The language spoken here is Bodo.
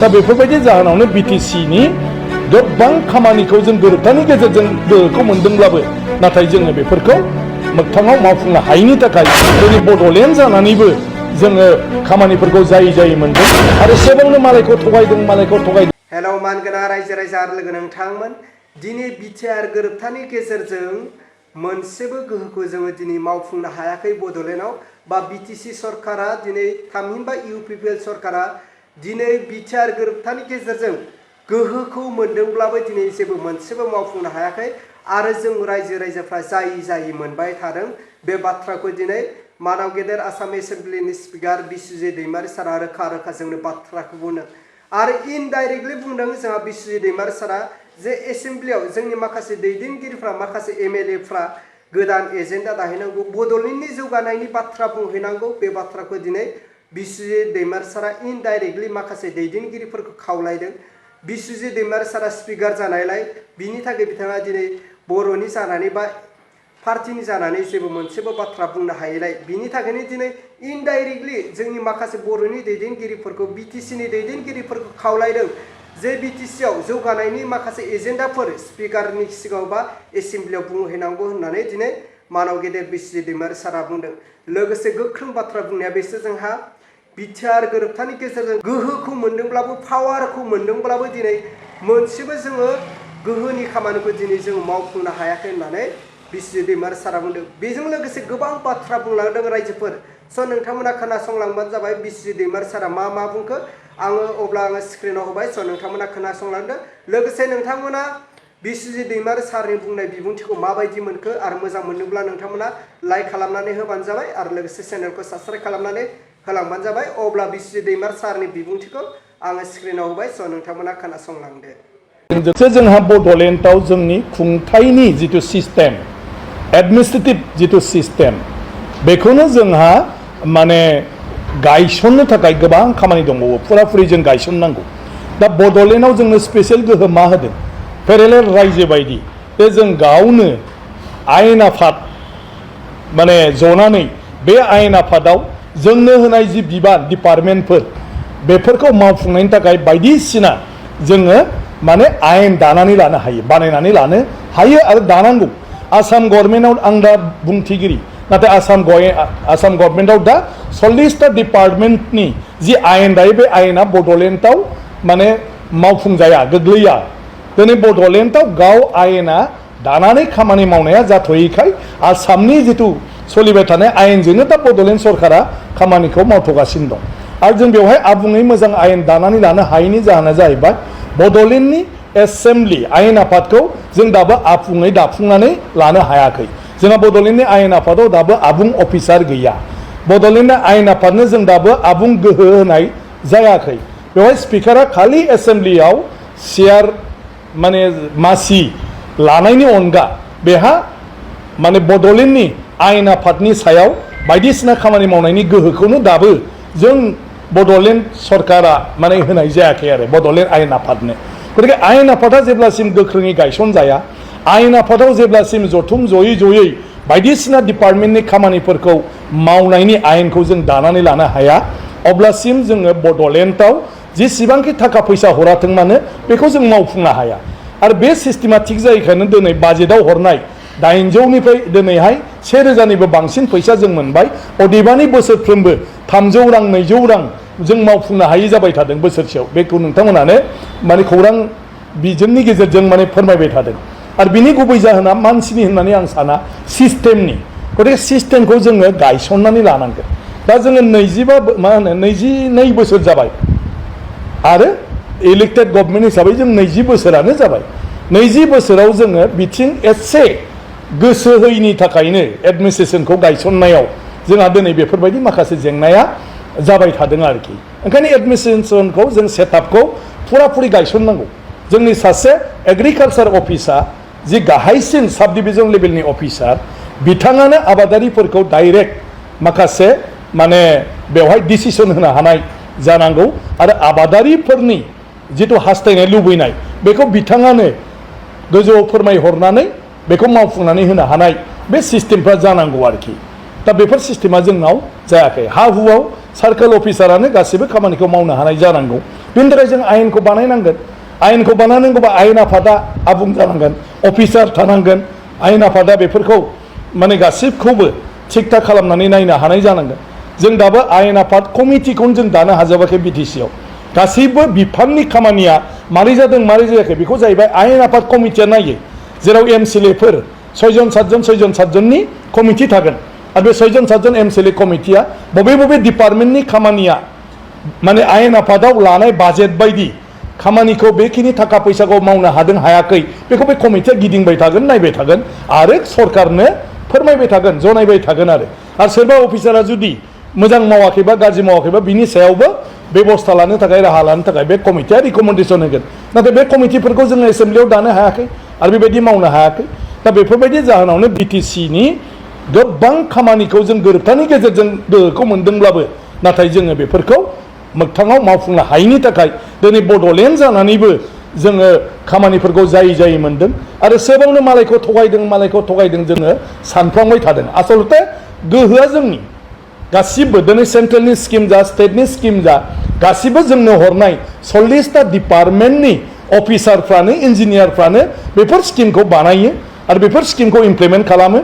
दा बेफोरबायदि जाहोनावनो बिटिसिनि गोबां खामानिखौ जों गोरोबथानि गेजेरजों गोहोखौ मोनदोंब्लाबो नाथाय जोङो बेफोरखौ मोगथाङाव मावफुंनो हायैनि थाखाय जोंनि बड'लेण्ड जानानैबो जोङो खामानिफोरखौ जायै मोनदों आरो सेबांनो मालायखौ थगायदों। हेलौ मानगोनां रायजो राजा आरो लोगो नोंथांमोन, दिनै बिटिआर गोरोबथानि गेजेरजों मोनसेबो गोहोखौ जोङो दिनै मावफुंनो हायाखै बड'लेण्डआव बा बिटिसि सरकारा दिनै थामहिनबा इउपिपिएल सरकारा दिनै बिटिआर गोरोबथानि गेजेरजों गोहोखौ मोनदोंब्लाबो दिनै जेबो मोनसेबो मावफुंनो हायाखै आरो जों रायजो राजाफ्रा जायै मोनबाय थादों। बे बाथ्राखौ दिनै मानाव गेदेर आसाम एसेम्ब्लिनि स्पिकार बिस्वजित दैमारि सारा रोखा जोंनो बाथ्राखौ बुंदों आरो इनडाइरेक्टलि बुंदों जोंहा बिस्वजित दैमारि सारा जे एसेम्ब्लियाव जोंनि माखासे दैदेनगिरिफ्रा माखासे एमएलएफ्रा गोदान एजेन्डा दाहैनांगौ, बड'लेण्डनि जौगानायनि बाथ्रा बुंहैनांगौ। बे बाथ्राखौ दिनै बिस्वजित दैमारि सारा इनडाइरेक्टलि माखासे दैदेनगिरिफोरखौ खावलायदों। बिस्वजित दैमारि सारा स्पिकार जानायलाय बिनि थाखाय बिथाङा दिनै बर'नि जानानै बा पार्टिनि जानानै जेबो मोनसेबो बाथ्रा बुंनो हायैलाय बिनि थाखायनो दिनै इनडाइरेक्टलि जोंनि माखासे बर'नि दैदेनगिरिफोरखौ बिटिसिनि दैदेनगिरिफोरखौ खावलायदों जे बिटिसिआव जौगानायनि माखासे एजेन्डाफोर स्पिकारनि सिगाङाव बा एसेम्ब्लियाव बुंहैनांगौ होननानै दिनै मानाव गेदेर बिस्वजित दैमारि सारा बुंदों। लोगोसे गोख्रों बाथ्रा बुंनाया बेसो जोंहा बिटिआर गोरोबथानि गेजेरजों गोहोखौ मोनदोंब्लाबो पावारखौ मोनदोंब्लाबो दिनै मोनसेबो जोङो गोहोनि खामानिखौ दिनै जों मावफुंनो हायाखै होननानै बिस्वजित दैमारि सारा बुंदों। बेजों लोगोसे गोबां बाथ्रा बुंलांदों रायजोफोर। स' नोंथांमोना खोनासंलांबानो जाबाय बिस्वजित दैमारि सारा मा बुंखो। अब्ला आङो स्क्रिनाव होबाय, स' नोंथांमोना खोनासंलांदो। लोगोसे नोंथांमोना बिस्वजित दैमारि सारनि बुंनाय बिबुंथिखौ माबायदि मोनखो आरो मोजां मोनदोंब्ला नोंथांमोना लाइक खालामनानै होबानो जाबाय आरो लोगोसे चेनेलखौ साबस्क्राइब खालामनानै होलांबानो जाबाय। अब्ला बिस्वजित दैमारि सारनि बिबुंथिखौ आङो स्क्रिनाव होबाय, स' नोंथांमोना खोनासंलांदो। जोंहा बड'लेण्डआव जोंनि खुंथायनि जिथु सिस्टेम, एडमिनिस्ट्रेटिभ जिथु सिस्टेम, बेखौनो जोंहा माने गायसननो थाखाय गोबां खामानि दंबावो। फुराफुरि जों गायसननांगौ। दा बड'लेण्डआव जोंनो स्पेसियेल गोहो मा होदों? पेरेलेल रायजो बायदि बे जों गावनो आयेन आफाद माने जनानै बे आयेन आफादाव जोंनो होनाय जि बिबान डिपार्टमेन्टफोर बेफोरखौ मावफुंनायनि थाखाय बायदिसिना जोङो माने आयेन दानानै लानो हायो, बानायनानै लानो हायो आरो दानांगौ। आसाम गभर्नमेन्टआव आं दा बुंथिगिरि, नाथाय आसाम गभर्नमेन्टआव दा 40टा डिपार्टमेन्टनि जि आयेन दायो बे आयेना बड'लेण्डआव माने मावफुंजाया, गोग्लैया। दिनै बड'लेण्डआव गाव आयेना दानानै खामानि मावनाया जाथ'यैखाय आसामनि जिथु सोलिबाय थानाय आयेनजोंनो दा बड'लेण्ड सरकारा खामानिखौ मावथ'गासिनो दं। आरो जों बेवहाय आबुङै मोजां आयेन दानानै लानो हायैनि जाहोना जाहैबाय बड'लेण्डनि एसेम्ब्लि आयेन आफादखौ जों दाबो आबुङै दाफुंनानै लानो हायाखै। जोंहा बड'लेण्डनि आयेन आफादाव दाबो आबुं अफिसार गैया। बड'लेण्डनि आयेन आफादनो जों दाबो आबुं गोहो होनाय जायाखै। बेवहाय स्पिकारा खालि एसेम्ब्लियाव चेयार माने मासि लानायनि अनगा बेहा माने बड'लेण्डनि आयेन आफादनि सायाव बायदिसिना खामानि मावनायनि गोहोखौनो दाबो जों बड'लेण्ड सरकारा माने होनाय जायाखै आरो बड'लेण्ड आयेन आफादनो। गतिके आयेन आफादा जेब्लासिम गोख्रोङै गायसनजाया, आयेन आफादाव जेब्लासिम जथुम जयै बायदिसिना डिपार्टमेन्टनि खामानिफोरखौ मावनायनि आयेनखौ जों दानानै लानो हाया, अब्लासिम जोङो बड'लेण्डआव जेसेबांखि थाखा फैसा हराथों मानो बेखौ जों मावफुंनो हाया। आरो बे सिस्टेमा थिग जायैखायनो दिनै बाजेटआव हरनाय 800निफ्राय दिनैहाय 1000निबो बांसिन फैसा जों मोनबाय। अदेबानि बोसोरफ्रोमबो 300 रां 200 रां जों मावफुंनो हायि जाबाय थादों बोसोरसेयाव। बेखौ नोंथांमोनानो माने खौरां बिजोंनि गेजेरजों माने फोरमायबाय थादों। आरो बिनि गुबै जाहोना मानसिनि होननानै आं साना, सिस्टेमनि। गतिके सिस्टेमखौ जोङो गायसननानै लानांगोन। दा जोङो 22 बोसोर जाबाय आरो इलेक्टेड गभर्नमेन्ट हिसाबै जों 20 बोसोरानो जाबाय। 20 बोसोराव जोङो बिथिं एसे गोसो होयैनि थाखायनो एडमिनिस्ट्रेसनखौ गायसननायाव जोंहा दिनै बेफोरबायदि माखासे जेंनाया जाबाय थादों आरोखि। ओंखायनो एडमिनिस्ट्रेसनखौ जों सेटआपखौ फुराफुरि गायसननांगौ। जोंनि सासे एग्रिकालसार अफिसार, जि गाहायसिन साब डिभिजन लेभेलनि अफिसार, बिथाङानो आबादारिफोरखौ डाइरेक्ट माखासे माने बेवहाय डिसिसन होनो हानाय जानांगौ आरो आबादारिफोरनि जिथु हास्थायनाय लुबैनाय बेखौ बिथाङानो गोजौआव फोरमायहरनानै बेखौ मावफुंनानै होनो हानाय बे सिस्टेमफ्रा जानांगौ आरोखि। दा बेफोर सिस्टेमा जोंनाव जायाखै। हा हुआव सार्केल अफिसारानो गासिबो खामानिखौ मावनो हानाय जानांगौ। बेनि थाखाय जों आयेनखौ बानायनांगोन आयेनखौ बानायनांगौबा आयेन आफादा आबुं जानांगोन अफिसार थानांगोन आयेन आफादा बेफोरखौ माने गासिबखौबो थिग थाक खालामनानै नायनो हानाय जानांगोन जों दाबो आयेन आफाद कमिटिखौनो जों दानो हाजोबाखै बिटिसिआव गासैबो बिफाननि खामानिया मारै जादों मारै जायाखै बेखौ जाहैबाय आयेन आफाद कमिटिया नायो जेराव एमसिएलएफोर 6 जन 7 जननि कमिटि थागोन आरो बे 6 जन 7 जन एमसिएलए कमिटिया बबे बबे डिपार्टमेन्टनि खामानिया माने आयेन आफादाव लानाय बाजेट बायदि खामानिखौ बेखिनि थाखा फैसाखौ मावनो हादों हायाखै बेखौ बे कमिटिया गिदिंबाय थागोन नायबाय थागोन आरो सरकारनो फोरमायबाय थागोन जनायबाय थागोन आरो सोरबा अफिसारा जुदि मोजां मावाखैबा गाज्रि मावाखैबा बिनि सायावबो बेबस्था लानो थाखाय राहा लानो थाखाय बे कमिटिया रिकमेन्डेसन होगोन नाथाय बे कमिटिफोरखौ जोङो एसेम्ब्लियाव दानो हायाखै आरो बेबायदि मावनो हायाखै दा बेफोरबायदि जाहोनावनो बिटिसिनि गोबां खामानिखौ जों गोरोबथानि गेजेरजों गोहोखौ मोनदोंब्लाबो नाथाय जोङो बेफोरखौ मोगथाङाव मावफुंनो हायैनि थाखाय दिनै बड'लेण्ड जानानैबो जोङो खामानिफोरखौ जायै मोनदों आरो सोबावनो मालायखौ थगायदों जोङो सानफ्लांबाय थादों आसलते गोहोआ जोंनि गासिबो दिनै सेन्ट्रेलनि स्किम जा स्टेटनि स्किम जा गासिबो जोंनो हरनाय 40टा डिपार्टमेन्टनि अफिसारफ्रानो इन्जिनियारफ्रानो बेफोर स्किमखौ बानायो आरो बेफोर स्किमखौ इमप्लिमेन्ट खालामो